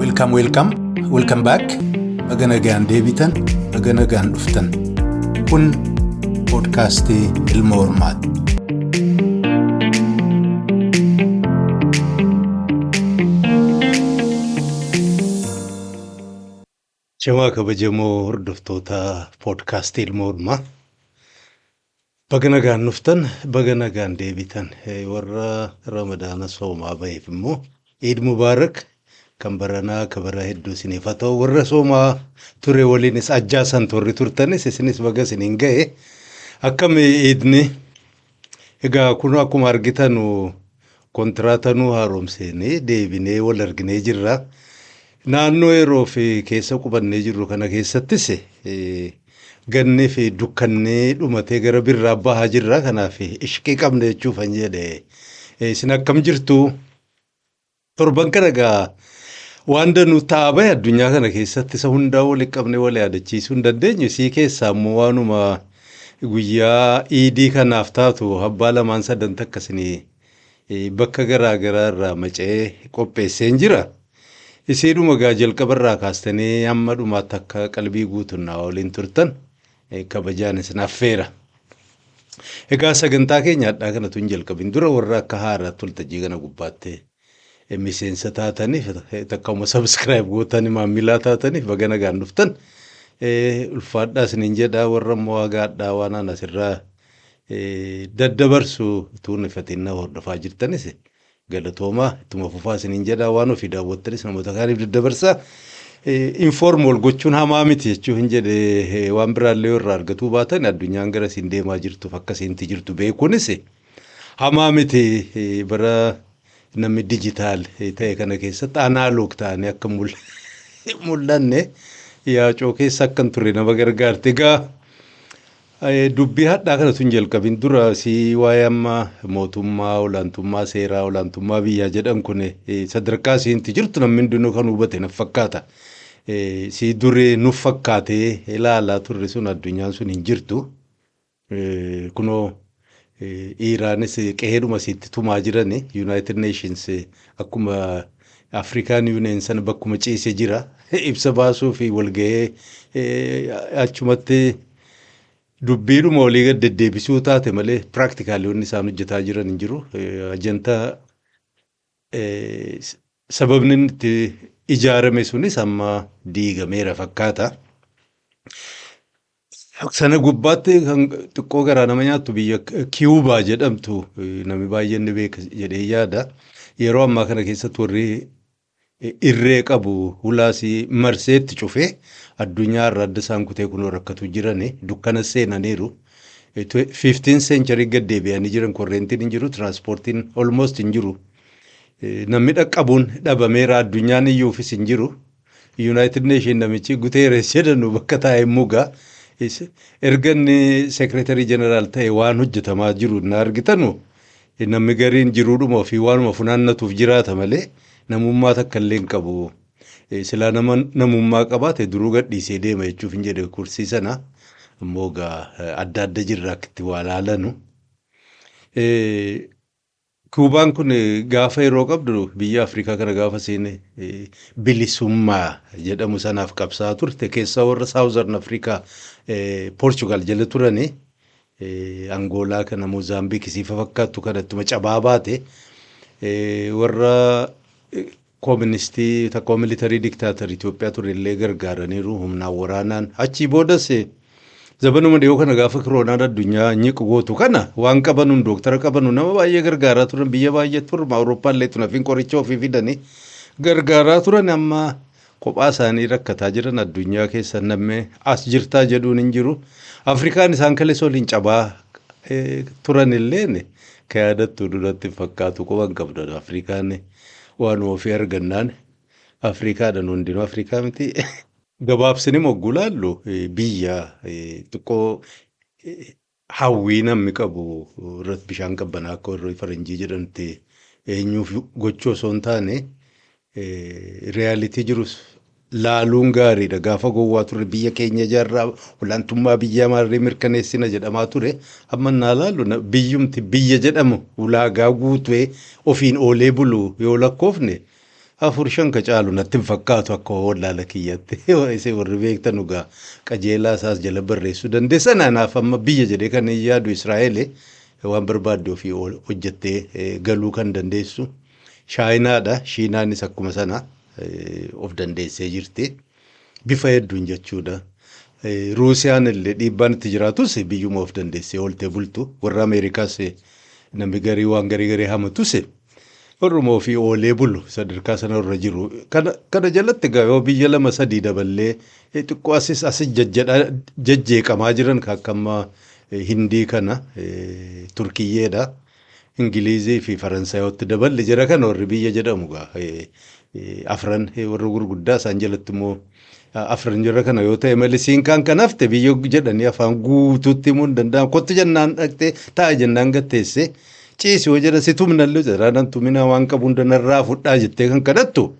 Welcome, welcome, welcome back. Baga nagaan deebitan, baga nagaan dhuftan. Kun poodkaastii Ilma Hormaati. Cimaa kabajamoo hordoftoota poodkaastii Ilma Hormaa. Baga nagaan dhuftan, baga nagaan deebitan. Warra Ramadaana soomaa baheef immoo Iid Mubaarak kan baranaa ka bara hedduu isiniif haa ta'u. Warra soomaa ture waliinis ajjaa san warri turtanis isinis baga isiniin ga'e. Akkami iidni? Egaa kun akkuma argitanu kontiraata nu haaromseenee deebinee wal arginee jirra. Naannoo yeroo fi keessa qubannee jirru kana keessattis ganni fi dukkannee dhumatee gara birraa bahaa jirra. Kanaaf ishqii qabna jechuufan jedhe. Isin akkam jirtu? Torban kana egaa waan danuu ta'aa bahe addunyaa kana keessatti isa hundaa walitti qabnee wal yaadachiisuu hin dandeenyu. Isii keessaa immoo waanuma guyyaa iidii kanaaf taatu abbaa lamaan sadan takka isinii bakka garaa garaa irraa maca'ee qopheesseen jira. Isiidhuma egaa jalqaba irraa kaastanii hamma dhumaatti akka qalbii guutuun naa waliin turtan kabajaan isin affeera. Egaa sagantaa keenya hadhaa kanatu hin jalqabin dura warra akka haaraatti waltajjii kana gubbaatti miseensa taataniif takkauma subscribe gootanii maamilaa taataniif baga nagaan dhuftan. Ulfaadhaa isiniin jedha warra immoo hagaadhaa waan ana asirraa daddabarsu tuun ifatiin na hordofaa jirtanis galatoomaa ittuma fufaa isiniin jedha waan ofii daawwattanis namoota kaaniif daddabarsaa. Inform wal gochuun hamaa miti jechuu hin jedhe waan biraallee yoo irraa argatuu baatan addunyaan gara isiin deemaa jirtuuf akka isiinti jirtu beekuunis hamaa miti bara namni dijitaal ta'e kana keessatti anaaloog ta'anii akka mul'anne yaacoo keessa akka hin turre nama gargaarti. Egaa Dubbii hadhaa kana tun jalqabin dura si waa'ee amma mootummaa olaantummaa seeraa olaantummaa biyyaa jedhan kun sadarkaa isiinti jirtu namni hundinuu kan hubate naf fakkaata. Si durii nuf fakkaatee ilaalaa turre sun addunyaan sun hin jirtu. Kunoo Iiraanis qe'eedhuma isiitti tumaa jirani United Nations akkuma African Union sana bakkuma ciise jira. Ibsa baasuu fi walgahee achumatti dubbiidhuma walii gad deddeebisuu taate malee practically wanni isaan hojjetaa jiran hin jiru. Ajantaa sababni inni itti ijaarame sunis amma diigameera fakkaata. Sana gubbaatti kan xiqqoo garaa nama nyaattu biyya Kiyuubaa jedhamtu namni baay'een ni beeka jedhee yaada. Yeroo ammaa kana keessatti warri irree qabu hulaasii marseetti cufee addunyaa irraa adda isaan kutee kunoo rakkatu jirani dukkana seenaniiru. 15 century gad deebi'anii jiran korreentiin hin jiru tiraanspoortiin almost hin jiru. Namni dhaqqabuun dhabameera addunyaan iyyuufis hin jiru. United Nation namichi Guterres jedhanu bakka taa'e muga. Erga inni Secretary General ta'e waan hojjetamaa jiru na argitanu namni gariin jiruudhuma ofii waanuma funaannatuuf jiraata malee namummaa takka illee hin qabu. Silaa nama namummaa qabaate duruu gadhiisee deema jechuuf hin jedhe kursii sana. Ammoo egaa adda adda jirra akka itti waa laalanu. Kuubaan kun gaafa yeroo qabdu biyya Afrikaa kana gaafa isheen bilisummaa jedhamu sanaaf qabsaa'aa turte keessaa warra Southern Afrikaa Poorchugaal jala turani Angoolaa kana Moozaambiik isii fakkaattu kana ittuma cabaa baate warra kooministii takka militarii diktaatar Itoophiyaa ture illee gargaaraniiru humnaan waraanaan achii boodas zabanuma dhiyoo kana gaafa kiroonaan addunyaa nyiqu gootu kana waan qabanuun dooktara qabanu nama baay'ee gargaaraa turan biyya baay'ee turan Awurooppaa illee tun hafin qoricha ofii fidanii gargaaraa turan amma kophaa isaanii rakkataa jiran addunyaa keessa namni as jirtaa jedhuun hin jiru. Afrikaan isaan kaleessa waliin cabaa turan illeen ka yaadattu duratti fakkaatu quban qabdu Afrikaan waanuma ofii argannaan Afrikaadhaan hundinuu Afrikaa miti. Gabaabsini mogguu laallu biyya xiqqoo hawwii namni qabu irratti bishaan qabbanaa akka warri faranjii jedhamti eenyuuf gochuu osoo hin taane reality jirus Laaluun gaariidha. Gaafa gowwaa turre biyya keenya ijaarraa olaantummaa biyyaa maalirree mirkaneessina jedhamaa ture. Amma naa laalu biyyumti biyya jedhamu ulaagaa guutee ofiin oolee bulu yoo lakkoofne 4-5 ka caalu natti hin fakkaatu akka wallaala kiyyatti. Isin warri beektan dhugaa qajeelaa isaas jala barreessuu dandeessan. Anaaf amma biyya jedhee kan hin yaadu Israa'el waan barbaadde ofii hojjettee galuu kan dandeessu. Chaayinaadha. Shiinaanis akkuma sana of dandeessee jirti. Bifa hedduun jechuudha. Ruusiyaan illee dhiibbaan itti jiraatus biyyuma of dandeessee ooltee bultu. Warra Ameerikaas namni garii waan garii garii hamatus warruma ofii oolee bulu sadarkaa sana irra jiru. Kana jalatti egaa yoo biyya 2-3 daballee xiqqoo asis asis jajjeeqamaa jiran kan akka amma Hindii kana, Turkiyyeedha. Ingilizii fi Faransaayootti daballe jira kana warri biyya jedhamu gaa afran warra gurguddaa isaan jalatti immoo afran jira kana yoo ta'e malee siin kaan kan hafte biyya jedhanii afaan guutuutti himuu hin danda'amu. Kottu jennaan dhaqxee taa'a jennaan gatteessee ciisi yoo jedhan si tumnallee jedhan tuminaa waan qabu hunda narraa fudhaa jettee kan kadhattu.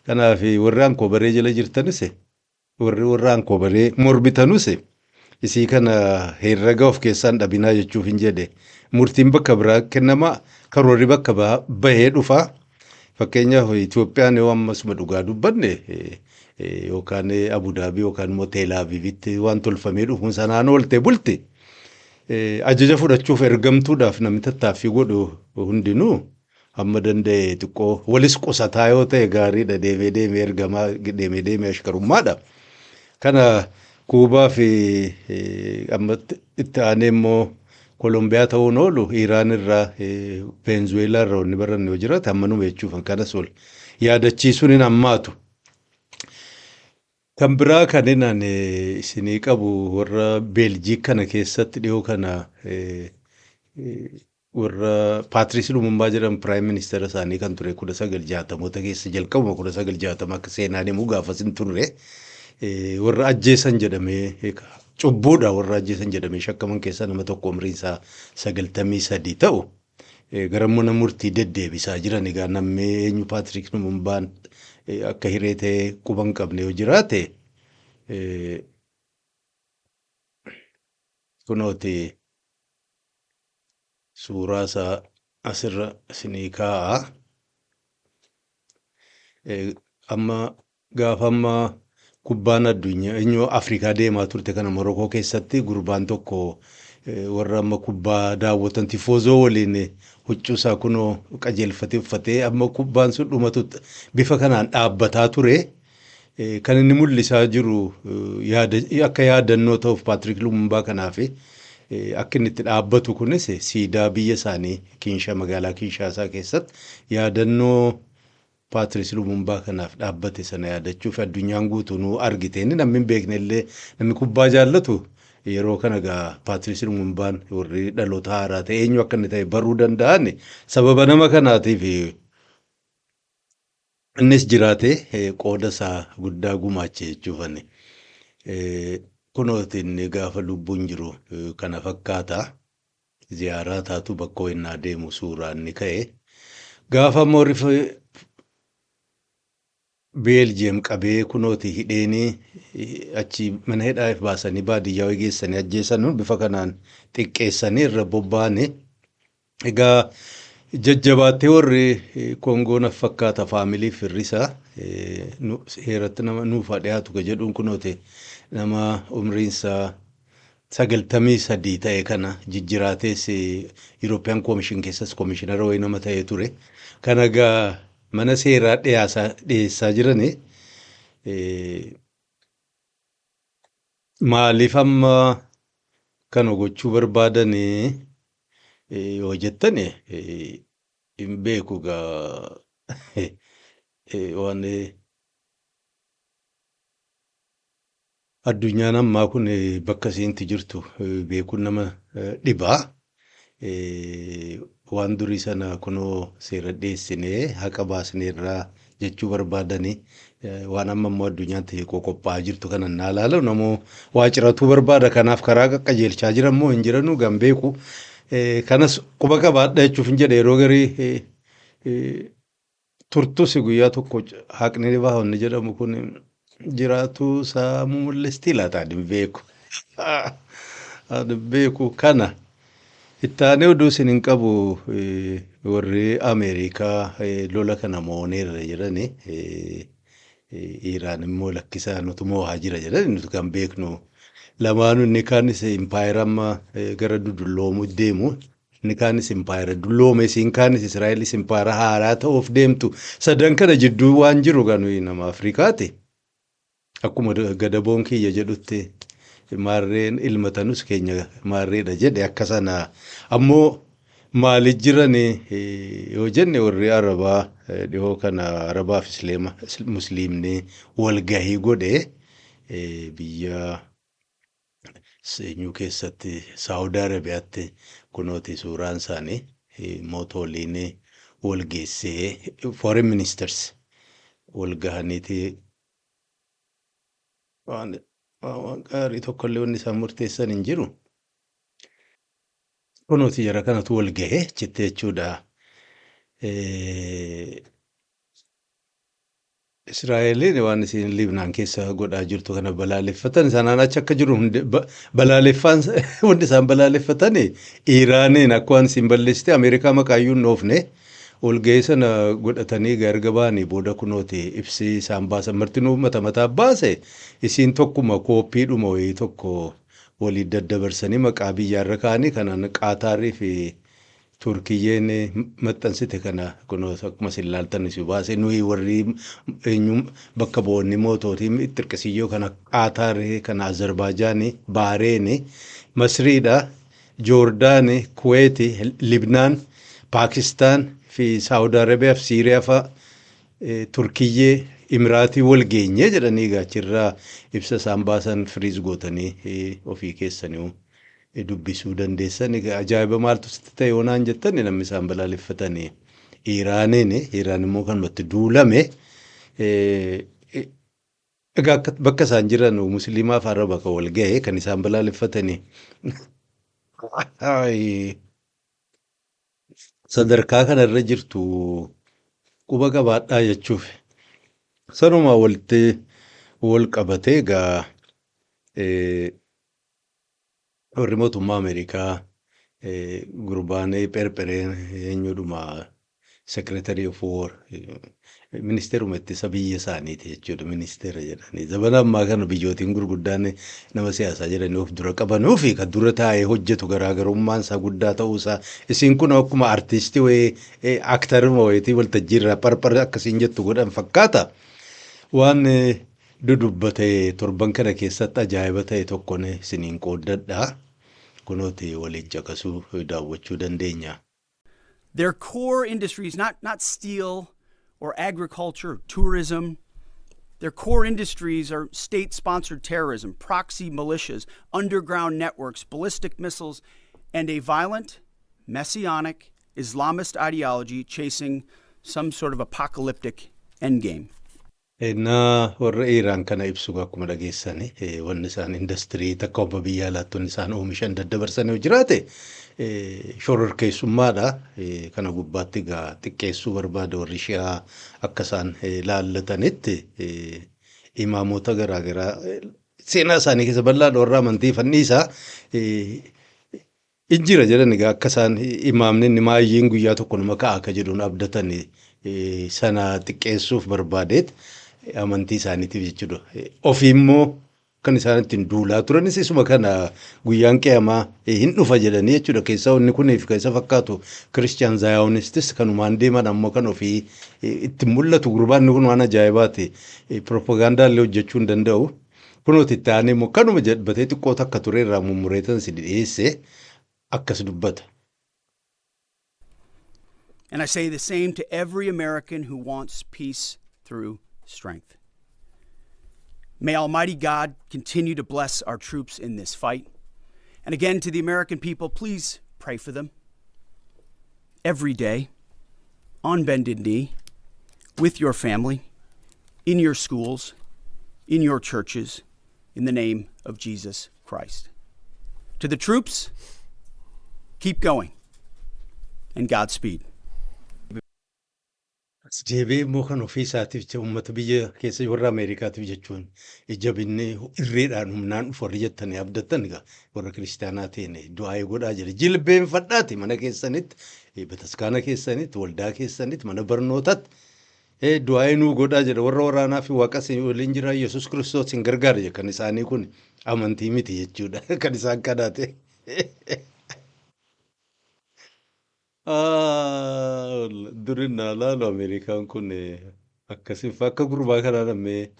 Kanaaf warri ankoobaree jala jirtanis warri warra ankoobaree mormitanus isii kana herrega of keessaan dhabinaa jechuuf hin jedhe. Murtiin bakka biraa kennama, karoorri bakka bahee dhufa. Fakkeenyaaf Itoophiyaan yoo ammasuma dhugaa dubbanne yookaan Abudaabii yookaan immoo Teelaaviivitti waan tolfamee dhufuun sanaan oolte bulti. Ajaja fudhachuuf ergamtuudhaaf namni tattaaffii godhu hundinuu hamma danda'e xiqqoo walis qusataa yoo ta'e gaariidha. Deemee deemee ergamaa deemee deemee ashkarummaadha. Kana Kuubaa fi amma itti aanee immoo Kolombiyaa ta'uun oolu Iraan irraa Veenzuweelaa irraa wanni baranne yoo jiraate hammanuma jechuufan kanas ol yaadachiisuun hin hammaatu. Kan biraa kan inni isinii qabu warra Beeljiik kana keessatti dhiyoo kana warra Paatiriis Lumumbaa jedhamu prime ministeera isaanii kan ture 1960moota keessa jalqabuma 1960 akka seenaan himu gaafas hin turre warra ajjeesan jedhamee cubbuudha warra ajjeesan jedhamee shakkaman keessaa nama tokko umriin isaa 93 ta'u gara mana murtii deddeebisaa jiran. Egaa namni eenyu Paatiriik Lumumbaan akka hiree ta'ee quba hin qabne yoo jiraate kunooti suuraa isaa asirra isinii kaa'a. Amma gaafa amma kubbaan addunyaa eenyu Afrikaa deemaa turte kana Morokoo keessatti gurbaan tokko warra amma kubbaa daawwatan tifoozoo waliin huccuu isaa kunoo qajeelfatee uffatee amma kubbaan sun dhumatu bifa kanaan dhaabbataa ture. Kan inni mul'isaa jiru akka yaadannoo ta'uuf Paatrik Lumumbaa kanaaf akka inni itti dhaabbatu kunis siidaa biyya isaanii Kinsha magaalaa Kinshaasaa keessatti yaadannoo Paatris Lumumbaa kanaaf dhaabbate sana yaadachuuf addunyaan guutuunuu argite. Inni namni hin beekne illee namni kubbaa jaallatu yeroo kana egaa Paatris Lumumbaan warri dhaloota haaraa ta'e eenyu akka inni ta'e baruu danda'an sababa nama kanaatiif innis jiraate qooda isaa guddaa gumaache jechuufani. Kunooti inni gaafa lubbuun jiru kana fakkaata. Ziyaaraa taatu bakkoo innaa deemu suuraan ni ka'e. Gaafa immoo Beeljiyeem qabee kunooti hidheeni achi mana hidhaa baasanii baadiyyaa geessanii ajjeesan bifa kanaan xiqqeessanii irra bobba'ani. Egaa jajjabaattee warri Koongoo naf fakkaata faamilii firrisaa heeratti nama nuuf haa dhiyaatu ka jedhuun kunooti nama umriinsaa 93 ta'e kana jijjiraatees European Commission keessas komishinara wayii nama ta'ee ture. Kana egaa mana seeraa dhiyeessaa jirani maaliif amma kana gochuu barbaadanii yoo jettani hin beeku egaa waan addunyaan ammaa kun bakka isiinti jirtu beekuun nama dhibaa. Waan durii sana kunoo seera dhiyeessinee haqa baasneerraa jechuu barbaadanii waan amma immoo addunyaan ta'e qophaa'aa jirtu kana naa ilaalu namoo waa ciratuu barbaada. Kanaaf karaa qaqqajeelchaa jiran moo hin jiranuu gan beeku. Kanas quba qabaadha jechuuf hin jedhe yeroo garii turtus guyyaa tokko haqni ni baha wanni jedhamu kun Jiraatu isaa mul'isti laata ani hin beeku. Ani hin beeku kana. Itti aanee oduu isin hin qabu, warri Ameerikaa lola kana mooneerra jedhani, Iraan immoo lakkisaa nutu moo'aa jira jedhani. Nuti kan beeknu lamaanuu, inni kaanis impaayera amma gara dudulloomuu deemu, inni kaanis impaayera dulloome, isiin kaanis Israa'elis impaayera haaraa ta'uuf deemtu. Sadan kana jidduu waan jiru kan nama Afrikaati. Akkuma gadaboon kiyya jedhutti, maarreen ilmatanus keenya maarreedha jedhe. Akka sana ammoo maali jiran yoo jenne, warri Arabaa dhihoo kana Arabaaf Islaama Musliimni walgahii godhe biyya seenyuu keessatti, Saawud Arabiyaatti. Kunooti suuraan isaanii, mootoliin wal geessee, foreign ministers wal gahaniiti. Waan gaarii tokkollee wanni isaan murteessan hin jiru. Kunooti jara kanatu wal gahee achitti jechuudha. Israa'eliin waan isiin Libnaan keessa godhaa jirtu kana balaaleffatan. Sanaan achi akka jiru balaaleffaan, wanti isaan balaaleffatan Iraaniin akka waan isiin balleessite Ameerikaa maqaayyuu hin dhoofne. Walgahii sana godhatanii erga ba'anii booda kunooti ibsi isaan baasan martinuu mata mataa baase. Isiin tokkuma kooppiidhuma wayii tokko walii daddabarsanii maqaa biyyaarra kaa'anii kanaan Qaataarii fi Turkiyyeen maxxansite kana kunoo akkuma isin ilaaltan isin baase. Nuyi warri eenyu bakka bu'oonni mootootii xixiqqisiyyoo kana Qaataarii kana, Azerbaaijaanii, Baareeni, Masriidha, Joordaani, Kuweeti, Libnaan, Paakistaan fi Saawud Arabiyaa fi Siiriyaa fa'a, Turkiyyee, Imiraatii wal geenyee jedhanii achirraa ibsa isaan baasan freeze gootanii ofii keessanii dubbisuu dandeessan. Ajaa'iba maaltu sitti ta'e yoo naan jettan, namni isaan balaaleffatanii Iraaniin, Iraan immoo kanumatti duulame. Egaa bakka isaan jiran Musliimaa fi Araba kan wal ga'e kan isaan balaaleffatanii. Sadarkaa kanarra jirtu quba qabaadhaa jechuuf. Sanuma walitti wal qabatee egaa warri mootummaa Ameerikaa gurbaan pherphereen eenyudhuma, Secretary of War, ministeeruma ittisa biyya isaaniiti jechuudha, ministeera jedhanii. Zamana ammaa kana biyyootiin gurguddaan nama siyaasaa jedhanii of dura qabanuu fi kan dura taa'ee hojjetu garaagarummaan isaa guddaa ta'uusaa, isiin kun akkuma artiistii wayii, aktaruma wayiitii waltajjii irraa parpar akkasiin jettu godhan fakkaata. Waan dudubbate torban kana keessatti ajaa'iba ta'e tokkoon isiniin qooddadha. Kunooti waliin caqasuu, daawwachuu dandeenya. Their core industries, not steel or agriculture or tourism, their core industries are state sponsored terrorism, proxy militias, underground networks, ballistic missiles, and a violent, messianic, Islamist ideology chasing some sort of apocalyptic endgame. Innaa warra Iraan kana ibsu akkuma dhageessani, wanni isaan industirii takka obba biyya alaatti wanni isaan oomishan daddabarsan yoo jiraate shororkeessummaadha. Kana gubbaatti egaa xiqqeessuu barbaada warri Shi'aa. Akka isaan laallatanitti imaamota garaagaraa seenaa isaanii keessa bal'aadha, warra amantii fanniisaa injira jedhan. Egaa akka isaan imaamni inni maayyiin guyyaa tokko nama ka'a akka jedhuun abdatan sana xiqqeessuuf barbaadeet amantii isaaniitiif jechuudha. Ofii immoo kan isaan ittiin duulaa turanis isuma kana, guyyaan qe'amaa hin dhufa jedhanii jechuudha. Keessaa wanni kuniif kan isa fakkaatu Christian Zionistis kanumaan deeman ammoo kan ofii ittiin mul'atu. Gurbaan kun waan ajaa'ibaati. Propagaandaa illee hojjechuu hin danda'u. Kunooti itti aanee immoo kanuma jedhatee xiqqoo takka ture irraa mummureetan si dhiyeesse, akkas dubbata. And I say the same to every American who wants peace through strength. May Almighty God continue to bless our troops in this fight. And again, to the American people, please pray for them every day, on bended knee, with your family, in your schools, in your churches, in the name of Jesus Christ. To the troops, keep going, and Godspeed. As deebi'ee immoo kan ofii isaatiif jecha uummata biyya keessa warra Ameerikaatiif jechuun jabinni irreedhaan humnaan dhufu warri jettanii abdattan egaa warra kiristaanaa ta'een du'aa'ee godhaa jira. Jilbeenfadhaati mana keessanitti, bataskaana keessanitti, waldaa keessanitti, mana barnootaatti du'aa'ee nuu godhaa jira. Warra waraanaa fi Waaqa waliin jira, Yesuus Kiristoos hin gargaara jedha. Kan isaanii kun amantii miti jechuudha. Kan isaan kanaate. Durin naa laalu Ameerikaan kun akkasiin akka gurbaa kanaa nammee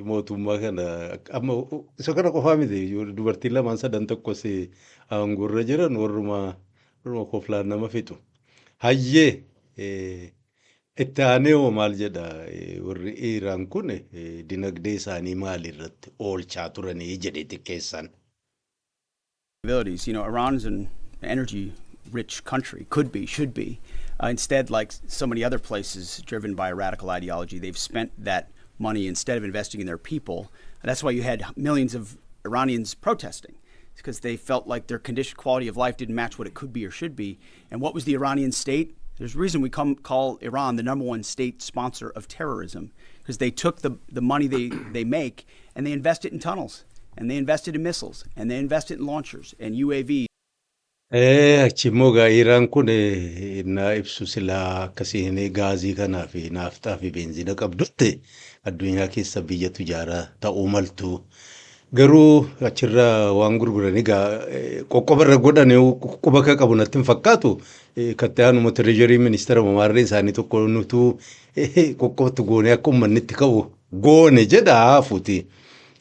mootummaa kana amma isa kana qofaa miti, dubartiin lamaan sadan tokkos aangoorra jiran warruma koflaan nama fixu. Hayyee, itti aanee hoo maal jedha? Warri Iraan kun dinagdee isaanii maal irratti oolchaa turanii jedhe xiqqeessan. Capabilities. Iran is an energy rich country, could be, should be. Instead, like so many other places driven by a radical ideology, they've spent that money instead of investing in their people. And that's why you had millions of Iranians protesting. It's because they felt like their condition, quality of life didn't match what it could be or should be. And what was the Iranian state? There's a reason we call Iran the number one state sponsor of terrorism, because they took the money they make and they invest it in tunnels, and they invested in missiles, and they invested in launchers and UAVs. Achi immoo egaa Iraan kun naa ibsu silaa akkasiin gaazii kanaa fi naafxaa fi beenzina qabdutti addunyaa keessa biyya tujaaraa ta'uu maltu. Garuu achirraa waan gurguran egaa qoqqobarra godhan quba akka qabu natti hin fakkaatu. Katti aanuma treasury ministeera maarree isaanii tokko nutuu qoqqobatti goone akka uummanni itti ka'u goone jedha hafuuti.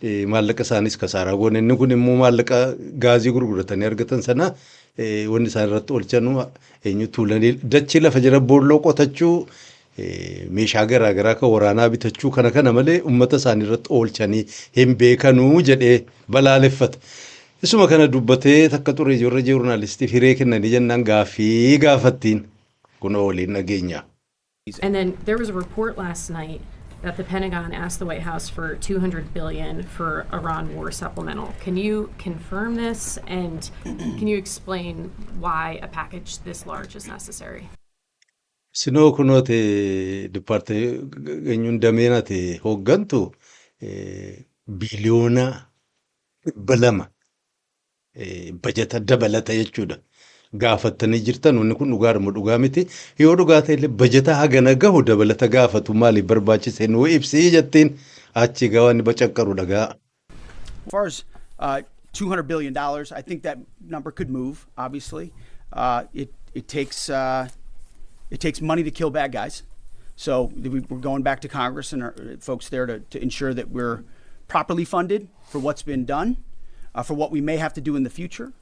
Maallaqa isaanis kasaaraa goone. Inni kun immoo maallaqa gaazii gurguratanii argatan sana wanni isaan irratti oolchanu eenyu tuulanii dachee lafa jira boolloo qotachuu, meeshaa garaagaraa kan waraanaa bitachuu, kana kana malee uummata isaanii irratti oolchanii hin beekanuu jedhee balaaleffata. Isuma kana dubbatee takka ture ijoollee joornaalistiif hiree kennanii jennaan gaaffii gaafattiin kunoo waliin dhageenya. And then there was a report last night that the Pentagon asked the White House for 200 billion for Iran war supplemental. Can you confirm this, and can you explain why a package this large is necessary? Sinoo kunooti department eenyuun dameen ati hooggantu 200 biliyoona bajata dabalata jechuudha. Gaafattanii jirtan, wanni kun dhugaadhuma dhugaa miti? Yoo dhugaa ta'e illee bajata hagana gahu dabalata gaafatu maaliif barbaachise nuu ibsii jettiin. Achi gaa wanni bacaqqaru dhagaa. As far as $200 billion, I think that number could move, obviously. It takes money to kill bad guys. So we're going back to Congress and our folks there to ensure that we're properly funded for what's been done, for what we may have to do in the future,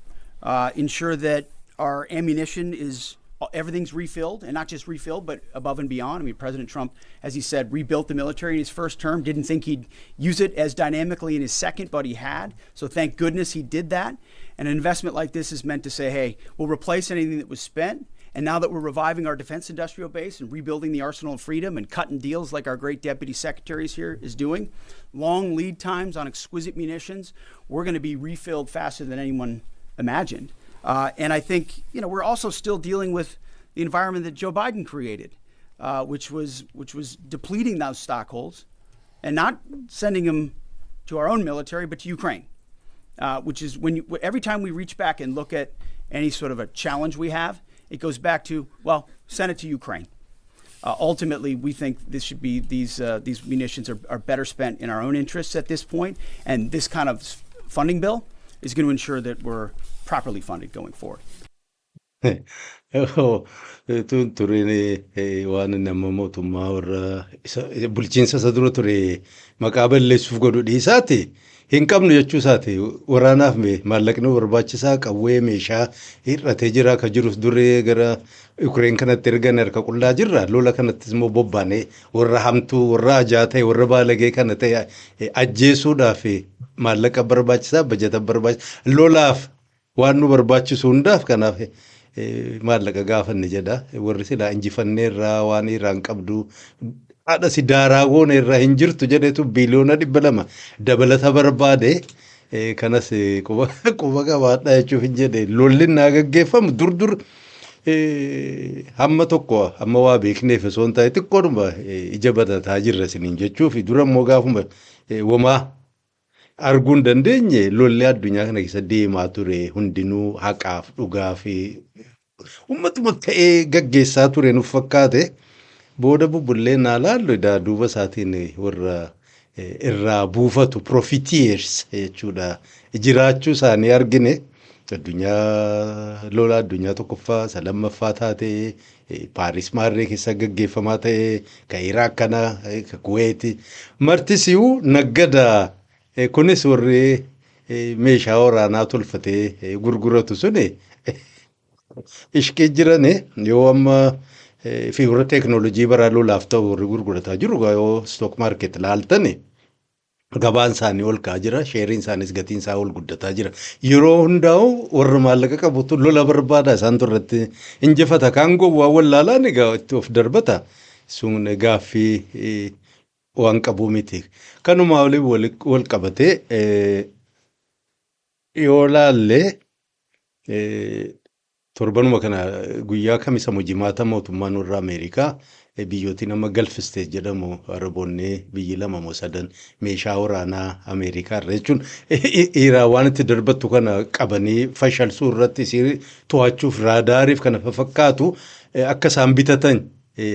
ensure that our ammunition is everything's refilled, and not just refilled, but above and beyond. I mean, President Trump, as he said, rebuilt the military in his first term. Didn't think he'd use it as dynamically in his second, but he had. So thank goodness he did that. And an investment like this is meant to say, hey, we'll replace anything that was spent. And now that we're reviving our defense industrial base and rebuilding the arsenal of freedom and cutting deals like our great deputy secretaries here is doing, long lead times on exquisite munitions, we're going to be refilled faster than anyone imagined. And I think we're also still dealing with the environment that Joe Biden created, which was depleting those stockholds and not sending them to our own military, but to Ukraine. Which is when you, every time we reach back and look at any sort of a challenge we have, it goes back to, well, send it to Ukraine. Ultimately, we think this should be these munitions are better spent in our own interests at this point, and this kind of funding bill is going to ensure that we're properly funded going forward. Tun tureen waan nama mootummaa warra bulchiinsa isa dura ture maqaa balleessuuf godhu dhiisaati. Hin qabnu jechuu isaati. Waraanaaf maallaqni barbaachisaa qawwee meeshaa hir'atee jira ka jirus duree gara Ukireen kanatti ergan harka qullaa jirra. Lola kanattis immoo bobbaanee warra hamtuu, warra ajaa ta'e, warra baalagee kana ta'e ajjeesuudhaaf maallaqa barbaachisaa, bajata barbaachisaa, lolaaf waan nu barbaachisu hundaaf kanaaf maallaqa gaafanne jedha. Warri silaa injifanneerraa waan Iraan qabdu haadha si daaraa goone irraa hin jirtu jedhetu 200 biliyoona dabalata barbaade. Kanas quba qabaadha jechuuf hin jedhe. Lolli naa gaggeeffamu dur dur Hamma tokko hamma waa beekneef osoo hin taane, xiqqoodhuma ija badataa jirra isiniin jechuuf. Dura immoo gaafuma womaa arguu hin dandeenye, lolli addunyaa kana keessa deemaa ture hundinuu haqaaf dhugaa fi uummatuma ka'ee gaggeessaa ture nuuf fakkaate. Booda bubbullee naa laallu edaa duuba isaatiin warra irraa buufatu, profiteers jechuudha, jiraachuu isaanii argine. Addunyaa lola addunyaa tokkoffaa isa lammaffaa taate, Paaris maarree keessa gaggeeffamaa ta'e, ka Iraaq kana, ka Kuweeti martisiyuu naggada. Kunis warri meeshaa waraanaa tolfatee gurguratu suni ishqii jirani yoo amma fi warra teeknoolojii baraa lolaaf ta'u warri gurgurataa jiru, yoo stock market laaltani gabaan isaanii ol ka'aa jira, sheeriin isaanis gatiin isaa ol guddataa jira. Yeroo hundaa'u warra maallaqa qabutu lola barbaada, isaan irratti injifata. Kaan gowwaa wallaalaan egaa itti of darbata. Sun gaaffii waan qabuu miti. Kanuma waliin wal qabatee yoo laalle, torbanuma kana guyyaa kamisa jimaata mootummaan warra Ameerikaa biyyootiin amma Gulf State jedhamu, Araboonni biyyi lama moo sadan, meeshaa waraanaa Ameerikaa irra jechuun Iraan waan itti darbattu kana qabanii fashalsuu irratti, isii to'achuuf raadaariif kana fakkaatu akka isaan bitatan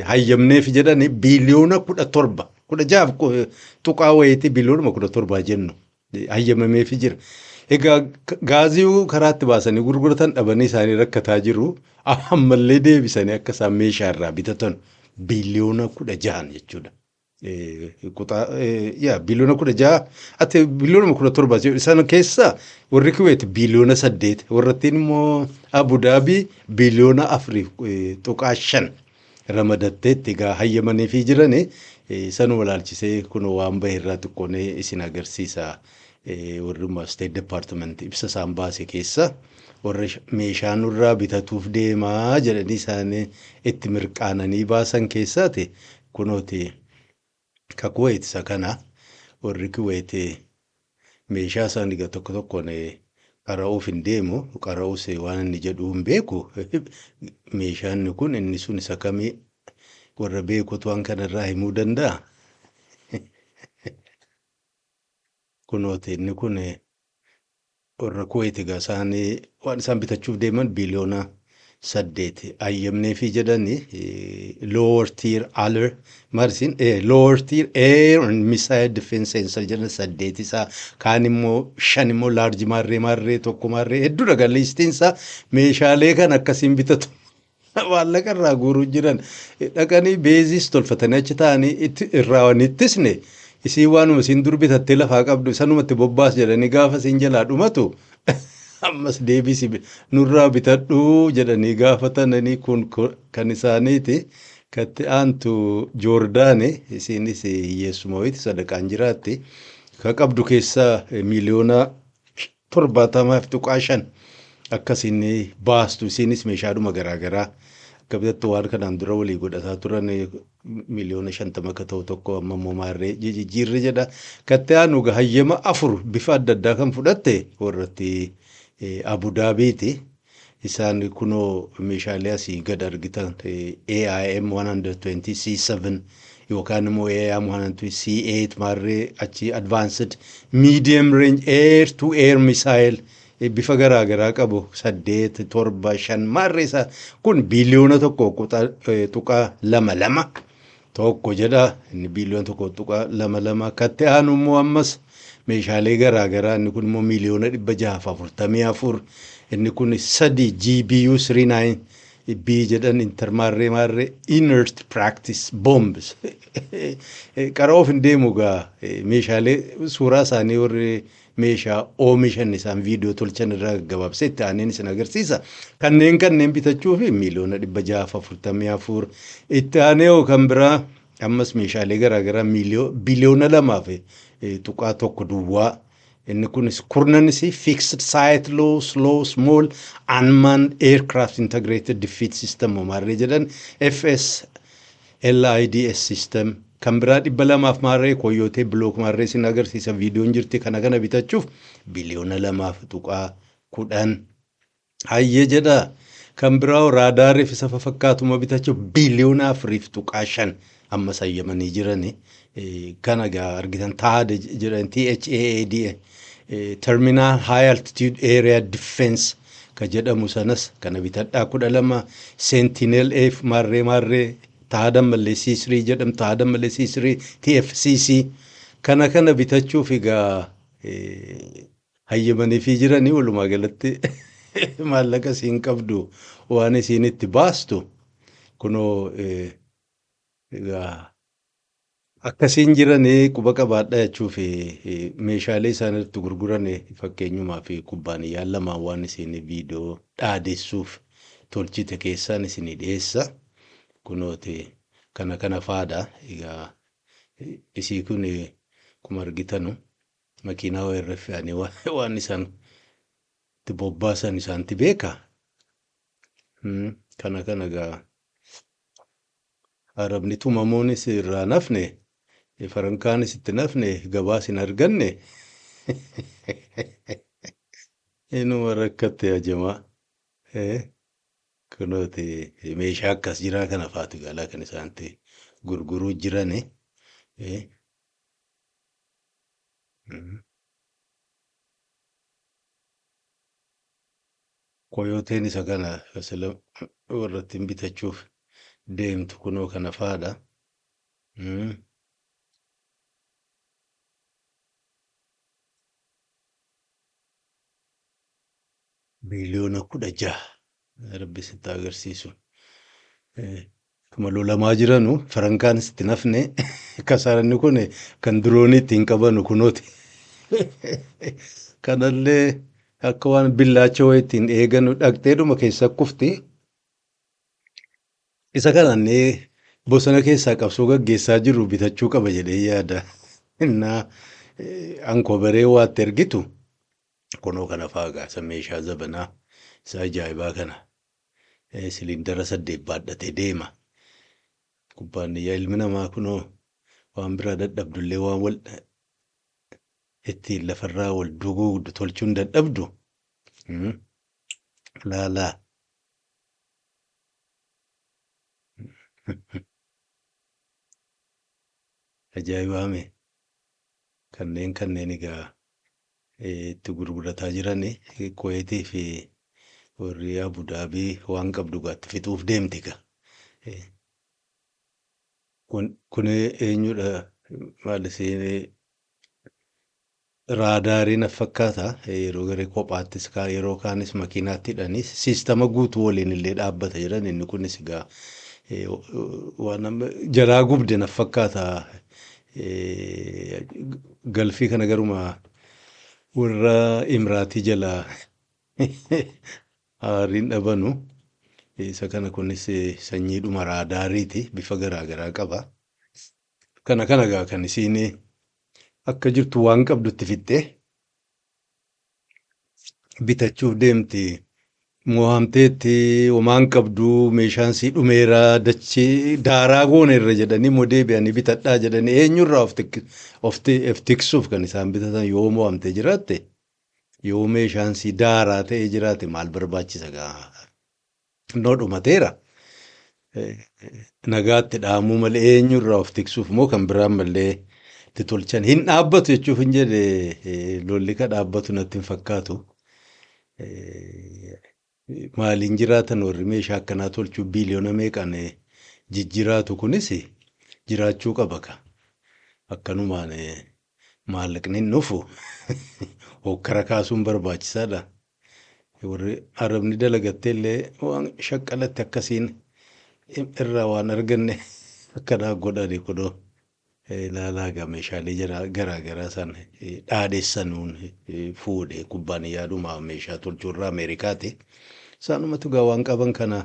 hayyamneef jedhani, biiliyoona 17, 16 tuqaa wayiitii, biiliyoonuma 17 jennu hayyamameefi jira. Egaa gaazii karaatti baasanii gurguratan dhabanii isaanii rakkataa jiru. Ammallee deebisanii akka isaan meeshaa irraa bitatan biiliyoona 16n jechuudha. Yaa biiliyoona 16 ati biiliyoona 17 sana keessaa warri Kuweet biiliyoona 8, warrattiin immoo Abudaabii biiliyoona 4.5 ramadatteetti egaa hayyamaniifii jirani. Sanuma ilaalchisee kun waan bahe irraa xiqqoonee isin agarsiisa. Warri State Department ibsa isaan baase keessa warra meeshaa nurraa bitatuuf deemaa jedhanii isaanii itti mirqaananii baasan keessaati kunooti. Ka Kuwait isa kana. Warri Kuwait meeshaa isaan egaa tokko tokkoon qara'uuf hin deemu, qara'uus waan inni jedhu hin beeku. Meeshaan kun inni sun isa kamii, warra beekutu waan kanarraa himuu danda'a. Kunooti, inni kun warra Kuwait. Egaa isaanii waan isaan bitachuuf deeman biiliyoona 8 hayyamneefii jedhani, lower tier alert marsin, lower tier air and missile defense sensor jedhan saddeet isaa, kaan immoo shan immoo large maarree maarree tokko maarree hedduudha. Galliistiin isaa meeshaalee kan akkasiin bitatu maallaqa irraa guuruu jiran. Dhaqanii beeziis tolfatanii achi taa'anii itti irraa waan ittisne, isii waanuma isiin dur bitattee lafaa qabdu sanumatti bobbaas jedhanii, gaafa isiin jalaa dhumatu ammas deebisi nurraa bitadhu jedhanii gaafatananii. Kun kan isaaniiti. Katti aantu Joordaani, isiinis hiyyeessuma wayiiti, sadaqaan jiraatti. Ka qabdu keessaa miiliyoona 70.5 akkasiin baastu. Isiinis meeshaadhuma garaagaraa akka bitattu waan kanaan dura walii godhataa turan, miiliyoona 50 akka ta'u tokko amma immoo maarree jijjiirri jedha. Katti aanu hayyama afur bifa adda addaa kan fudhatte warratti Abudaabiiti. Isaan kunoo meeshaalee asii gad argitan, AIM 120 C7 yookaan immoo AIM 120 C8 maarree achi, advanced medium range air to air missile bifa garaagaraa qabu saddeet, torba, shan maarree isaa kun biiliyoona 1.221 jedha. Inni biiliyoona 1.22. Katti aanu immoo ammas meeshaalee garaagaraa, inni kun immoo miiliyoona 644, inni kun sadi GBU 39 B jedhan intermaarree maarree inert practice bombs. Qara'uuf hin deemu gaa. Meeshaalee suuraa isaanii warri meeshaa oomishan isaan viidiyoo tolchan irraa gabaabsee itti aaneen isin agarsiisa. Kanneen bitachuu fi miiliyoona 644. Itti aanee hoo kan biraa ammas meeshaalee garaagaraa biliyoona 2.1 duwwaa. Inni kunis kurnanis fixed site low slow small unmanned aircraft integrated defense system maarree jedhan, FS LIDS system kan biraa 200f maarree Coyote Block maarree isin agarsiisa, viidiyoon jirti. Kana bitachuuf biliyoona 2.10 hayyee jedha. Kan biraa raadaariif isa fakkaatuma bitachuuf biiliyoona 4.5 amma sayyamanii jirani. Kana egaa argitan, THAAD jedhan, THAAD, Terminal High Altitude Area Defense ka jedhamu sanas kana bitadhaa, 12 Sentinel F maarree maarree THAAD ammallee C3 jedhamu, THAAD ammallee C3 TFCC kana bitachuuf egaa hayyamaniifii jiranii. Walumaa galatti maallaqa isiin qabdu waan isiin itti baastu kunoo egaa akkasiin jiranii quba qabaadha jechuuf. Meeshaalee isaan irratti gurguran fakkeenyumaa fi kubbaaniyyaan lamaan waan isiin viidiyoo dhaadessuuf tolchite keessaan isinii dhiyeessa. Kunooti kana kana faadha. Egaa isii kun akkuma argitanu makiinaa wayirra fe'anii waan isaan itti bobbaasan isaanti beeka. Kana kana egaa Arabni tumamuunis irraa nafne, farankaanis itti nafne, gabaas hin arganne. Inuma rakkatte ajamaa. Kunooti meeshaa akkas jiraa kana faatu galaa kan isaanitti gurguruu jirani. Koyooteen isa kana sila warra ittiin bitachuuf deemtu kunoo kana faadha. Biiliyoona 16, Rabbi sitti agarsiisu. Tuma lolamaa jiranu farankaanis itti nafne. Kasaaranni kun kan diroonii ittiin qabanu kunooti. Kanallee akka waan billaacha wayii ittiin eeganu dhaqxeedhuma keessa kufti. Isa kanaan bosona keessaa qabsoo gaggeessaa jiru bitachuu qaba jedhee yaada. Innaa ankobaree waatti ergitu kunoo kana fa'aa gaasa meeshaa zabanaa isa ajaa'ibaa kana siliindara 8 baadhatee deema. Kubbaaniyyaa ilmi namaa kunoo waan biraa dadhabdullee waan wal ittiin lafarraa wal duguugdu tolchuun dadhabdu. Laalaa. Ajaa'ibaame, kanneen egaa itti gurgurataa jiran Kuweetii fi warri Abu Daabii waan qabdu egaa itti fixuuf deemti egaa. Kun eenyudha, maal isiin raadaarii na fakkaata, yeroo garee kophaattis yeroo kaanis makiinaatti hidhanii siistama guutuu waliin illee dhaabbata jedhan. Inni kunis egaa waan jalaa gubde na fakkaata. Galfii kana garuma warra Imiraatii jalaa aariin dhabanu. Isa kana kunis sanyiidhuma raadaariiti, bifa garaagaraa qaba. Kana kana egaa kan isiin akka jirtu waan qabdutti fixxee bitachuuf deemti. Mo'amteetti, homaan qabdu, meeshaan sii dhumeera, dachee daaraa gooneerra jedhanii immoo deebi'anii bitadhaa jedhanii eenyurraa of tiksuuf kan isaan bitatan? Yoo mo'amtee jiraatte, yoo meeshaan sii daaraa ta'ee jiraate, maal barbaachisa gaa? Innoo dhumateera. Nagaatti dhaamuu malee eenyurraa of tiksuuf immoo kan biraan mallee itti tolchan hin dhaabbatu jechuuf hin jedhe. Lolli ka dhaabbatu natti hin fakkaatu. Maaliin jiraatan warri meeshaa akkanaa tolchuu biiliyoona meeqaan jijjiraatu? Kunis jiraachuu qaba ka. Akkanumaan maallaqni hin dhufu, hokkara kaasuun barbaachisaadha. Warri Arabni dalagattee illee waan shaqqalatti akkasiin irraa waan arganne akkanaa godhani. Kunoo ilaalaa egaa meeshaalee garaa garaa isaan dhaadhessanuun fuudhe kubbaaniyyaadhuma meeshaa tolchuurraa Ameerikaati. Isaanumatu egaa waan qaban kana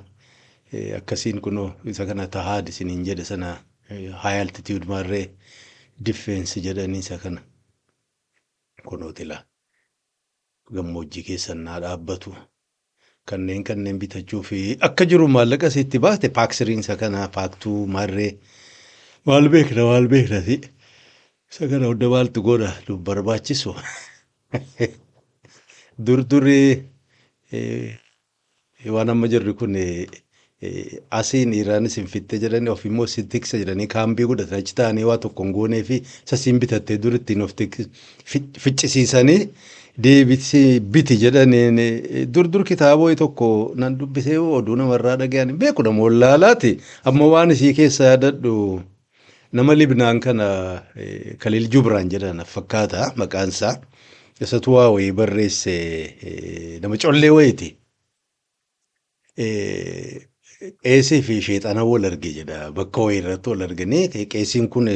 akkasiin kunoo isa kana THAAD isiniin jedhe sana, high altitude maarree defense jedhanii isa kana kunooti laa. Gammoojjii keessan naa dhaabbatu. Kanneen kanneen bitachuu fi akka jiru maallaqa isiitti baate paaksiriinsa kana paaktuu maarree maal beekna maal beekna si isa kana hunda maaltu godha nu barbaachisu. Dur durii Waan amma jirri kun asiin Iraanis hin fitte jedhanii, of immoo si tiksa jedhanii kaambii godhatan achi taa'anii waa tokko hin goonee fi sasiin bitattee dur ittiin of ficcisiisanii deebisii biti jedhaniin. Dur dur kitaaba wayii tokko nan dubbisee, oduu namarraa dhaga'an hin beeku, nama wallaalaati. Amma waan isii keessa yaadadhu, nama Libnaan kana Kaliil Jubraan jedhan fakkaata maqaan isaa. Isatu waa wayii barreesse, nama collee wayiiti. Qeesii fi sheexana wal arge jedha. Bakka wayii irratti wal arganii, qeesiin kun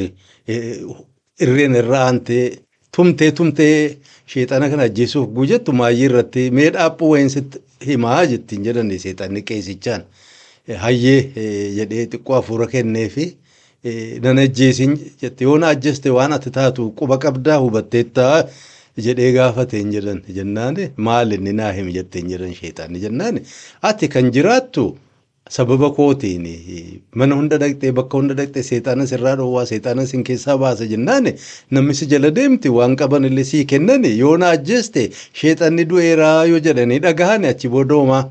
irreen irra aantee tumtee tumtee sheexana kana ajjeesuuf gujettu, maayyii irratti mee dhaaphuu wayiin sitti himaa jettiin jedhani seexanni qeesichaan. Hayyee jedhee xiqqoo hafuura kenneefi, nan ajjeesin jette. Yoo na ajjeeste waan ati taatu quba qabdaa, hubatteettaa jedhee gaafateen jedhan. Jennaan, maal inni, naa himi jetteen jedhan sheexanni. Jennaan, ati kan jiraattu sababa kootiin, mana hunda dhaqxee, bakka hunda dhaqxee, seexana sirraa dhoowwaa, seexana sin keessaa baasa jennaan namni si jala deemti, waan qaban illee sii kennani. Yoo na ajjeeste, sheexanni du'eeraa yoo jedhanii dhagahan, achi booda homaa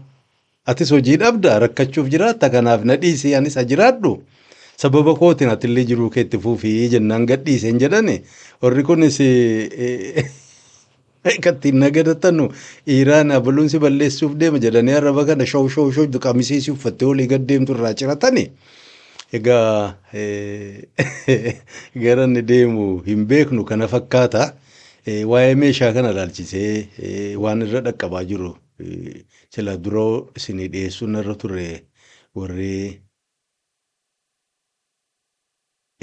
atis hojii dhabda, rakkachuuf jiraatta. Kanaaf na dhiisi, anis ha jiraadhu, sababa kootiin atillee jiruu keetti fuufii jennaan gadhiiseen jedhani. Warri kunis kattiin nagadatanu Iraan abaluun si balleessuuf deema jedhanii arraba kana show show show qamisii si uffattee olii gad deemtu irraa ciratani. Egaa gara inni deemu hin beeknu, kana fakkaata. Waa'ee meeshaa kana ilaalchisee waan irra dhaqqabaa jiru sila duroo isinii dhiyeessuun irra ture. Warri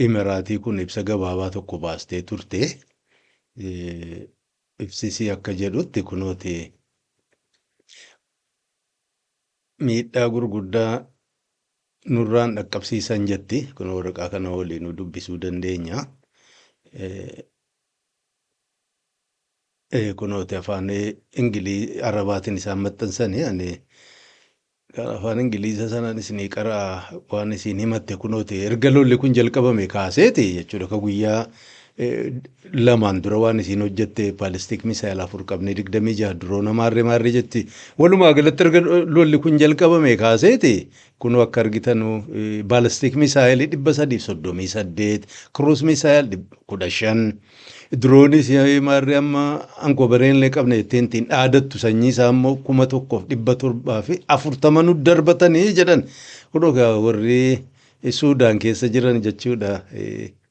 Imiraatii kun ibsa gabaabaa tokko baastee turte. Ibsisii akka jedhutti, kunooti, miidhaa gurguddaa nurraan dhaqqabsiisan jetti. Kun waraqaa kana waliin nu dubbisuu dandeenya. Kunooti, afaan Ingilii Arabaatiin isaan maxxansanii, ani afaan Ingiliiza sanaan isinii qara'a. Waan isiin himatte kunooti, erga lolli kun jalqabame kaaseeti jechuudha. Ka guyyaa 2n dura waan isiin hojjette, ballistic missile afur qabnee, 26 drone maarree maarree jetti. Walumaa galatti erga lolli kun jalqabame kaaseeti, kunoo akka argitanu, ballistic missile 338, cruise missile 15, drone maarree amma ankobareen illee qabne jetteen ittiin dhaadattu sanyii isaa immoo 1740 nu darbatanii jedhan. Kunoo warri Suudaan keessa jiran jechuudha.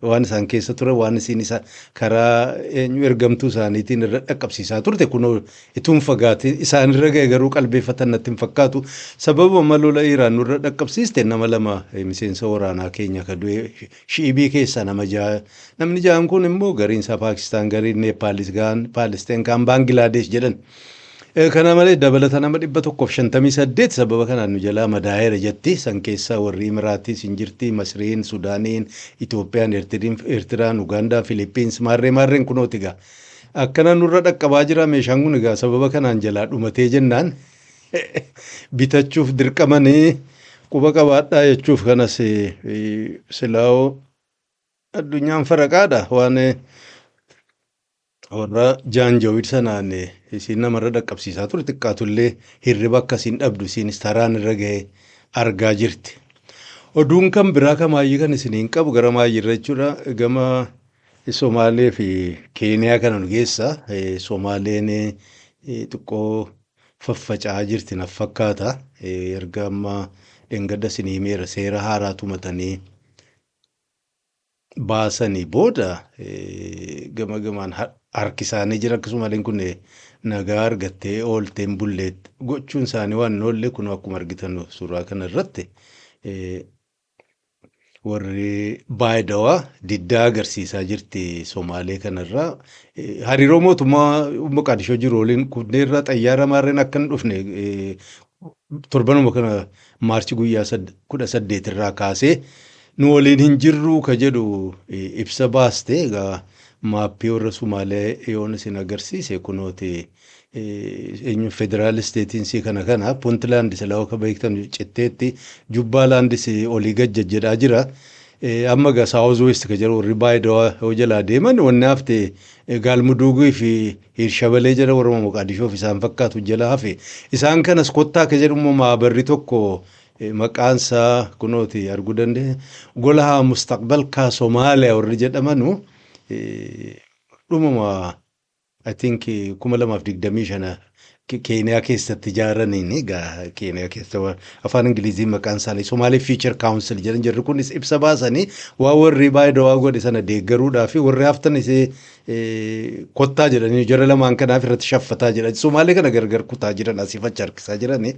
Waan isaan keessa ture, waan isiin isa karaa eenyu ergamtuu isaaniitiin irra dhaqqabsiisaa turte kunoo ituun fagaatiin isaan irra ga'e, garuu qalbeeffatan natti hin fakkaatu. Sababa lola Iraan nurra dhaqqabsiiste nama lama miseensa waraanaa keenya ka du'e, shi'ibii keessaa nama ja'a. Namni ja'an kun immoo gariin isaa Paakistaan, gariin Neepaalis, kaan Paalisteen, kaan Baangilaadesh jedhan. Kana malee dabalata nama 158 sababa kanaan nu jalaa madaa'eera jetti. San keessaa warri Imiraatiis hin jirti, Masriin, Sudaaniin, Itoophiyaan, Eertiraan, Ugaandaan, Filiippiins, maarree maarreen kunooti egaa. Akkana nurra dhaqqabaa jira. Meeshaan kun egaa sababa kanaan jalaa dhumatee jennaan bitachuuf dirqamanii, quba qabaadhaa jechuuf. Kanas silaa'oo addunyaan faraqaadha, waan warra jaanjawid sanaan isiin namarra dhaqqabsiisaa ture xiqqaatullee hirriba akkasiin dhabdu, isiinis taraan irra ga'ee argaa jirti. Oduun kan biraa kamaayyii kan isiniin qabu gara maayyiirra jechuudha, gama Somaalee fi Keeniyaa kana nu geessa. Somaaleen xiqqoo faffaca'aa jirti naf fakkaata. Erga amma dheengadda isinii himeera, seera haaraa tumatanii baasanii booda gama gamaan harki isaanii jira. Akkasumallee kun nagaa argattee ooltee hin bullee gochuun isaanii waan hin oolle. Kun akkuma argitan suuraa kana irratti warri Baayidawaa diddaa agarsiisaa jirti Somaalee kanarraa. Hariiroo mootummaa Moqaadishoo jiru waliin kunneerraa xayyaara maarreen akka hin dhufne torbanuma kana Maarchi guyyaa 18 irraa kaasee nu waliin hin jirru ka jedhu ibsa baaste. Egaa maappii warra Sumaalee yoon isin agarsiise, kunooti, eenyu federal stateiinsii kana kana Puntland silaa akka beektan citteetti, Jubbaalaandis olii gad jajjedhaa jira. Amma egaa South West ka jedhu warri Baayidawaa yoo jalaa deeman, wanni hafte Gaalmuduugii fi Hiirshabalee jala warra Moqaadishoof isaan fakkaatu jala hafe. Isaan kanas kottaa ka jedhu immoo maabarri tokko maqaan isaa kunooti arguu dandeenya. Golaha Mustaqbalkaa Somaaliyaa warri jedhamanu dhumuma, I think, 2025 Keeniyaa keessatti ijaaraniin. Egaa Keeniyaa keessa afaan Ingilizii maqaan isaanii Somali Future Council jedhan. Jarri kunis ibsa baasanii waa warri Baayidawaa godhe sana deeggaruudhaa fi warri haftanis kottaa jedhanii jara lamaan kanaaf irratti shaffataa jedhan. Somaalee kana gargar kutaa jiran, asii fachi harkisaa jiranii.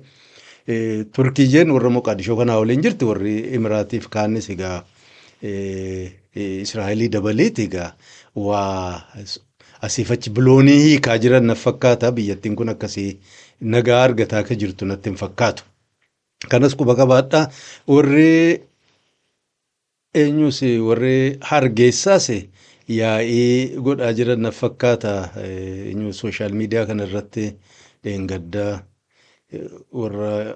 Turkiyyeen warra Moqaadishoo kanaa waliin jirti. Warri Imiraatiif kaanis egaa Israa'elii dabaleeti egaa waa asiif achi biloonii hiikaa jiran na fakkaata. Biyyattiin kun akkasii nagaa argataa akka jirtu natti hin fakkaatu. Kanas quba qabaadha. Warri eenyus, warri Hargeessaas yaa'ii godhaa jiran na fakkaata. Eenyu, social media kana irratti dheengaddaa warra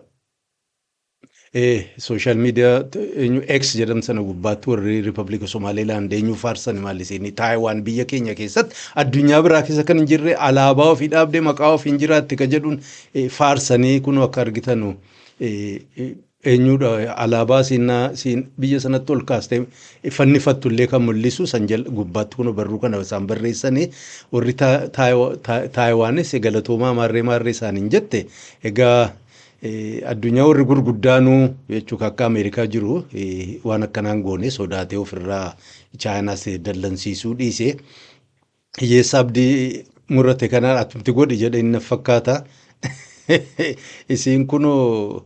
social media eenyu, X jedhamu sana gubbaatti warri Riippablika Somaaliilaand eenyu faarsan, maal isin Taayiwaan biyya keenya keessatti addunyaa biraa keessa kan hin jirre alaabaa ofii dhaabdee maqaa ofii hin jiraatti ka jedhuun faarsanii. Kun akka argitanu eenyudha, alaabaa siin biyya sanatti ol kaastee fannifattu illee kan mul'isu san gubbaatti kun barruu kana isaan barreessanii. Warri Taayiwaanis galatoomaa maarree maarree isaaniin jette. Egaa addunyaa warri gurguddaanuu jechuun akka Ameerikaa jiru waan akkanaan goone sodaatee ofirraa Chaayinaas dallansiisuu dhiise. Hiyyeessa abdii murate kanaan atumti godhi jedhe inni fakkaata. Isiin kunoo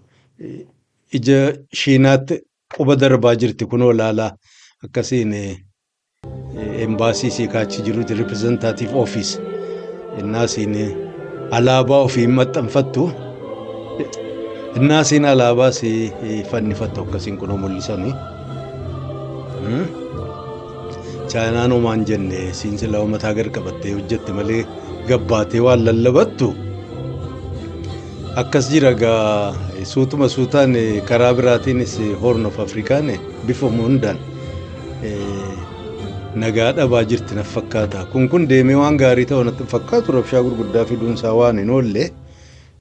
ija Shiinaatti quba darbaa jirti. Kunoo laalaa, akkasiin embaasii isii kaachi jirutti representative office innaasiin alaabaa ofii maxxanfattu, innaasiin alaabaa isii fannifattu akkasiin kunoo mul'isanii. Chaayinaan homaan jenne. Siin silaa mataa gad qabattee hojjette malee gabbaatee waan lallabattu akkas jira. Gaa suutuma suutaan karaa biraatiinis Horn of Afrikaan bifa hundaan nagaa dhabaa jirti na fakkaata. Kun deemee waan gaarii ta'u natti fakkaatu. Rabshaa gurguddaa fiduunsaa waan hin oolle.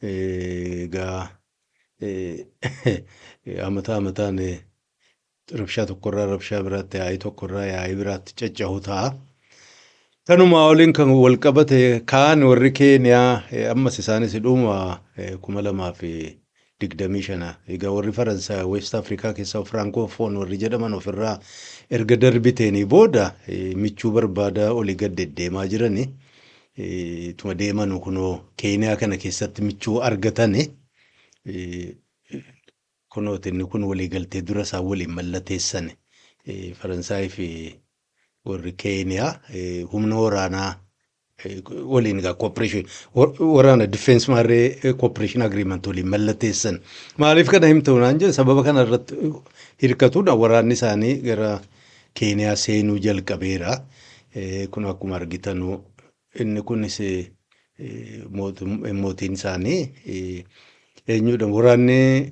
Egaa amataa amataan rabshaa tokkorraa rabshaa biraatti, yaa'ii tokkorraa yaa'ii biraatti caccahu ta'a. Kanumaa waliin kan wal qabate kaan warri Keeniyaa ammas isaanis dhuma 2025 egaa warri Faransaay West Afrikaa keessaa Francophone warri jedhaman ofirraa erga darbiteenii booda michuu barbaada olii gad deddeemaa jirani. Tuma deemanu kunoo Keeniyaa kana keessatti michuu argatani. Kunooti inni kun waliigaltee dura isaan waliin mallateessan. Faransaay fi warri Keeniyaa humna waraanaa waliin egaa cooperation waraana, defense maarree cooperation agreement waliin mallatteessan. Maaliif kana himtu naan jedhe, sababa kana irratti hirkatuudha waraanni isaanii gara Keeniyaa seenuu jalqabeera. Kun akkuma argitanu inni kunis mootiin isaanii eenyudha, waraanni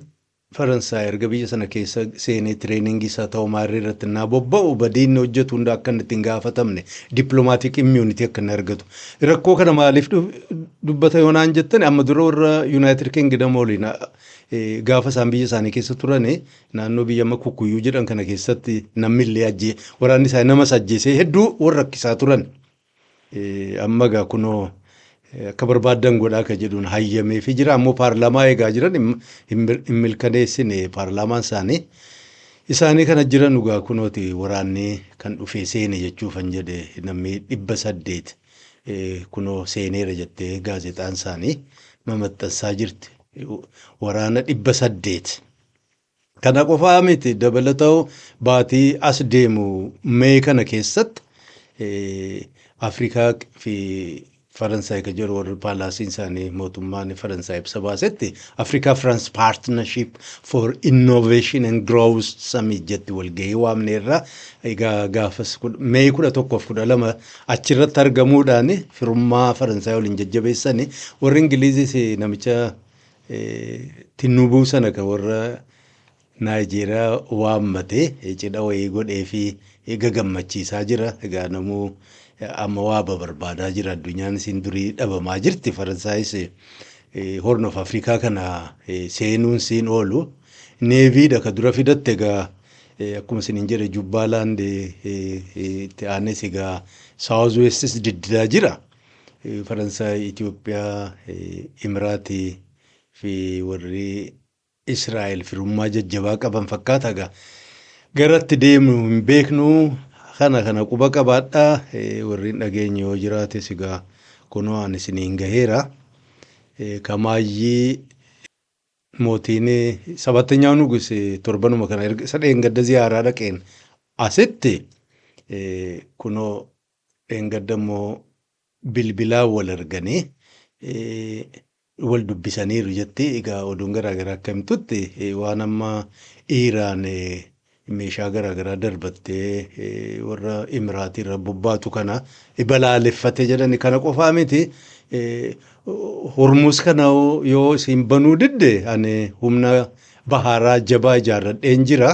Faransaay erga biyya sana keessa seenee trainingii isaa ta'u maarree irratti naa bobba'u badii inni hojjetu hunda akka inni ittiin gaafatamne diplomatic immunity akka inni argatu. Rakkoo kana maaliif dubbata yoo naan jettan, amma dura warra United Kingdom waliin gaafa isaan biyya isaanii keessa turan naannoo biyya amma Kukkuyyuu jedhan kana keessatti namni illee ajjee waraanni isaanii namas ajjeesee hedduu warra rakkisaa turan. Amma egaa kunoo akka barbaaddan godhaa akka jedhuun hayyameefii jira. Ammoo paarlaamaa eegaa jiran, hin milkaneessine paarlaamaan isaanii. Isaanii kana jiran dhugaa kunooti waraanni kan dhufee seene jechuufan jedhe. Namni 800 kunoo seeneera jettee gaazexaan isaanii mamaxxansaa jirti. Waraana 800. Kana qofaa miti, dabalata'u baatii as deemu Mee kana keessatti Afrikaa fi Faransaay kan jedhu warri palaciin isaanii mootummaan Faransaay ibsa baasetti Africa France Partnership for Innovation and Growth Summit jetti walgahii waamneerra. Egaa gaafas Mee 11f 12 achirratti argamuudhaan firummaa Faransaay waliin jajjabeessani. Warri Ingiliizis namicha Tinuubuu sana kan warra Naayijeeriyaa waammatee cidha wayii godhee fi gagammachiisaa jira. Egaa namuu amma waa barbaadaa jira. Addunyaan isiin durii dhabamaa jirti. Faransaayis Horn of Africa kana seenuun siin oolu. Navydha ka dura fidatte. Egaa akkuma isiniin jedhe, Jubbaaland itti aanes egaa South Westis diddidaa jira. Faransaay, Itoophiyaa, Imiraatii fi warri Israa'el firummaa jajjabaa qaban fakkaata egaa. Garatti deemu hin beeknu. Kana quba qabaadhaa. Warri hin dhageenye yoo jiraates egaa kunoo ani isiniin gaheera. Kamaayyii mootiin ሰባተኛው ንጉስ torbanuma kana isa dheengadda ziyaaraa dhaqeen asitti kunoo dheengadda immoo bilbilaan wal arganii wal dubbisaniiru jetti. Egaa oduun garaagaraa akka himtutti waan amma Iiraan meeshaa garaagaraa darbattee warra Imiraatii irra bobbaatu kana balaaleffate jedhani. Kana qofaa miti, Hormuz kana yoo isin banuu didde ani humna baharaa jabaa ijaarradheen jira.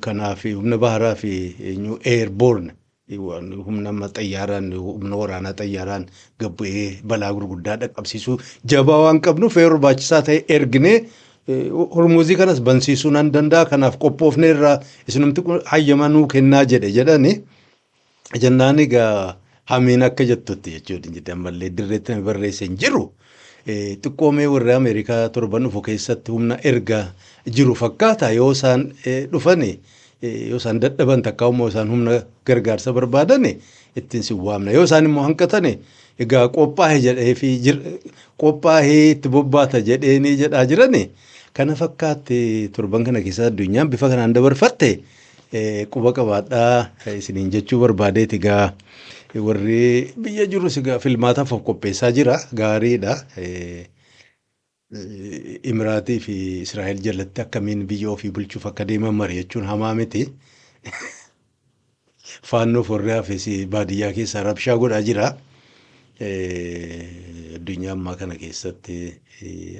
Kanaaf humna baharaa fi airborne, humna amma xayyaaraan, humna waraanaa xayyaaraan gabbu'ee balaa gurguddaa dhaqqabsiisuu jabaa waan qabnuuf yoo barbaachisaa ta'e erginee Hormuzii kanas bansiisuu nan danda'a. Kanaaf qophoofneerra, isinumti hayyama nuu kennaa jedhe jedhani. Jennaan egaa hamiin akka jettutti jechuudha jedhe, ammallee dirreetti namni barreesse hin jiru. Xiqqoomee warri Ameerikaa torban dhufu keessatti humna erga jiru fakkaata. Yoo isaan dhufani, yoo isaan dadhaban, takka immoo isaan humna gargaarsa barbaadan ittiin si waamna. Yoo isaan immoo hanqatani egaa qophaa'e jedhee fi qophaa'ee itti bobbaata jedheenii jedhaa jirani. Kana fakkaatti torban kana keessa addunyaan bifa kanaan dabarfatte quba qabaadhaa isiniin jechuu barbaadeeti. Egaa warri biyya jirus egaa filmaataaf of qopheessaa jira, gaariidha. Imiraatii fi Israa'el jalatti akkamiin biyya ofii bulchuuf akka deeman mari'achuun hamaa miti. Faannoof warri hafes baadiyyaa keessaa rabshaa godhaa jira. Addunyaa ammaa kana keessatti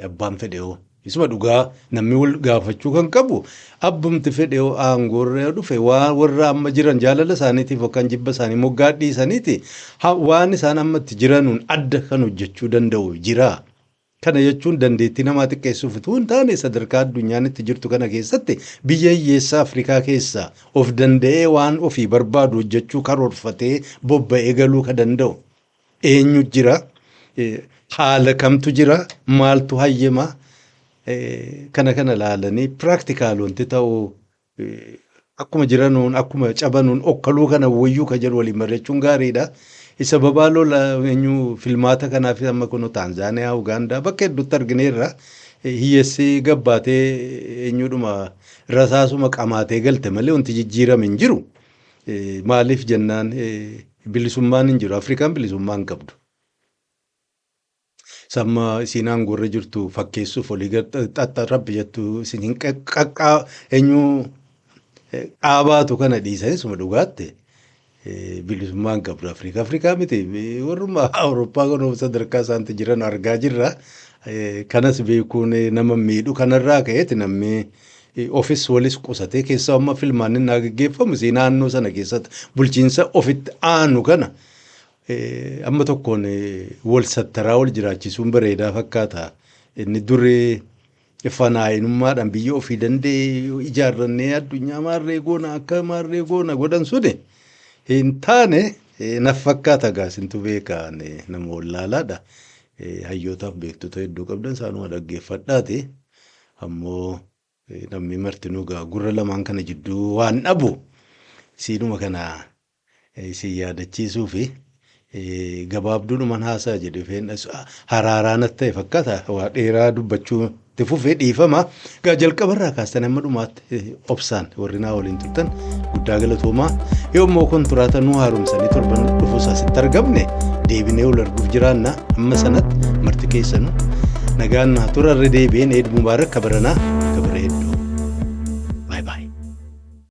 abbaan fedhe hoo isuma dhugaa namni wal gaafachuu kan qabu, abbumti fedhe hoo aangoorra dhufe, waan warra amma jiran jaalala isaaniitiif yookaan jibba isaanii moggaa dhiisaniiti waan isaan amma itti jiranuun adda kan hojjechuu danda'u jira. Kana jechuun dandeettii namaa xiqqeessuuf utuu hin taane, sadarkaa addunyaan itti jirtu kana keessatti biyya hiyyeessaa Afrikaa keessaa of danda'ee waan ofii barbaadu hojjechuu karoorfatee bobba'ee galuu ka danda'u eenyu jira? Haala kamtu jira? Maaltu hayyama? Kana laalanii practical wanti ta'u akkuma jiranuun akkuma cabanuun okkaluu kana wayyuu ka jedhu waliin mari'achuun gaariidha. Isa babaa lola eenyu filmaata kanaaf amma kun Taanzaaniyaa, Ugaandaa bakka hedduutti argineerra. Hiyyeessi gabbaatee eenyudhuma rasaasuma qamaatee galte malee wanti jijjiirame hin jiru. Maaliif jennaan bilisummaan hin jiru. Afrikaan bilisummaa hin qabdu. Samma isiin aangoorra jirtu fakkeessuuf olii gad xaxxarabbi jettu isin hin qaqqaa eenyu qaabaatu kana dhiisanii suma dhugaatte bilisummaa hin qabdu Afrikaa. Afrikaa miti, warruma Awurooppaa kun sadarkaa isaanitti jiran argaa jirra. Kanas beekuun nama miidhu. Kanarraa ka'eeti namni ofis walis qusatee keessaa amma filmaanni naa gaggeeffamu isii naannoo sana keessatti bulchiinsa ofitti aanu kana amma tokkoon wal sattaraa wal jiraachisuun bareedaa fakkaata. Inni durii fanaa'inummaadhaan biyya ofii danda'e ijaarrannee addunyaa maarree goona akka maarree goona godhan suni hin taane naf fakkaata. Gaasintu beekaa, nama wallaalaadha. Hayyootaaf beektota hedduu qabdan isaanuma dhaggeeffadhaati. Ammoo namni martinuu gaa gurra lamaan kana jidduu waan dhabu isiinuma kana isin yaadachiisuu fi gabaabduudhuman haasaa jedhe feen haraaraa natti ta'e fakkaata, waa dheeraa dubbachuu itti fufee dhiifama. Gaa jalqabarraa kaastanii amma dhumaatti obsaan warri naa waliin turtan guddaa galatoomaa. Yoo immoo kontiraata nu haaromsanii torban dhufuus asitti argamne deebinee ol arguuf jiraanna. Amma sanatti marti keessanuu nagaan naa turarre. Deebi'een Eid Mubaarak kabaranaa.